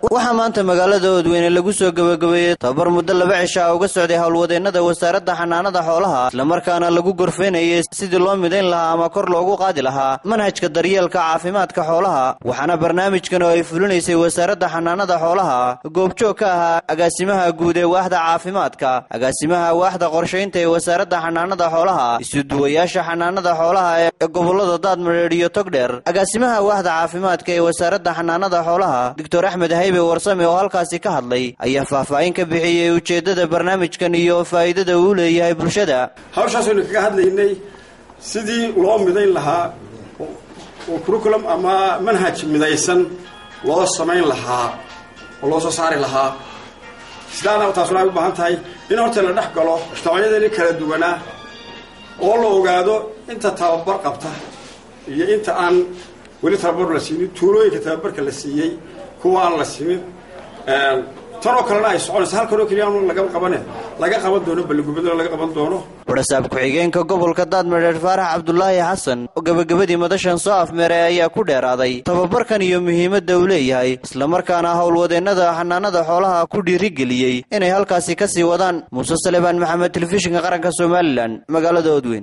Waxaa maanta magaalada Oodweyne lagu soo gabagabeeyey tababar muddo 2 cisho ah uga socday howlwadeennada Wasaaradda Xanaanada Xoolaha, islamarkaana lagu gorfaynayay sidii loo midayn lahaa ama kor loogu qaadi lahaa manhajka daryeelka caafimaadka xoolaha. Waxaana barnaamijkan oo ay fulinaysay Wasaaradda Xanaanada Xoolaha goobjoog ka ahaa agaasimaha guud ee waaxda caafimaadka, agaasimaha waaxda qorshaynta ee Wasaaradda Xanaanada Xoolaha, isuduwayaasha xanaanada xoolaha ee gobolada Daadmareedh iyo Togdheer. Agaasimaha waaxda caafimaadka ee Wasaaradda Xanaanada Xoolaha, Doctor Axmed Haybe Warsame, oo halkaasi ka hadlay, ayaa faahfaahin ka bixiyey ujeeddada barnaamijkan iyo faa'iidada uu leeyahay bulshada. Hawshaasaynu kaga hadlaynay sidii loo midayn lahaa oo curriculum ama manhaj midaysan loo samayn lahaa oo loo soo saari lahaa. Sidaana taasuna ay u baahan tahay in horta la dhex galo mujtamacyadani kala duwanaa oo la ogaado inta tababar qabta iyo inta aan weli tababar la siinin, tuulooyinka tababarka la siiyey, kuwa aan la siinin. Tanoo kalena ay soconayso halkanoo keliya aanu laga qabane, laga qaban doono Balligubadana laga qaban doono. Warasaab ku-xigeenka gobolka Daadmadheer, Faarax Cabdulaahi Xasan, oo gabagabadii madashan soo afmeeray, ayaa ku dheeraaday tababarkan iyo muhiimadda uu leeyahay, islamarkaana howlwadeennada xanaanada xoolaha ku dhiirigeliyey inay halkaasi ka sii wadaan. Muuse Salebaan Maxamed, Telefishinka Qaranka Somaliland, magaalada Oodweyn.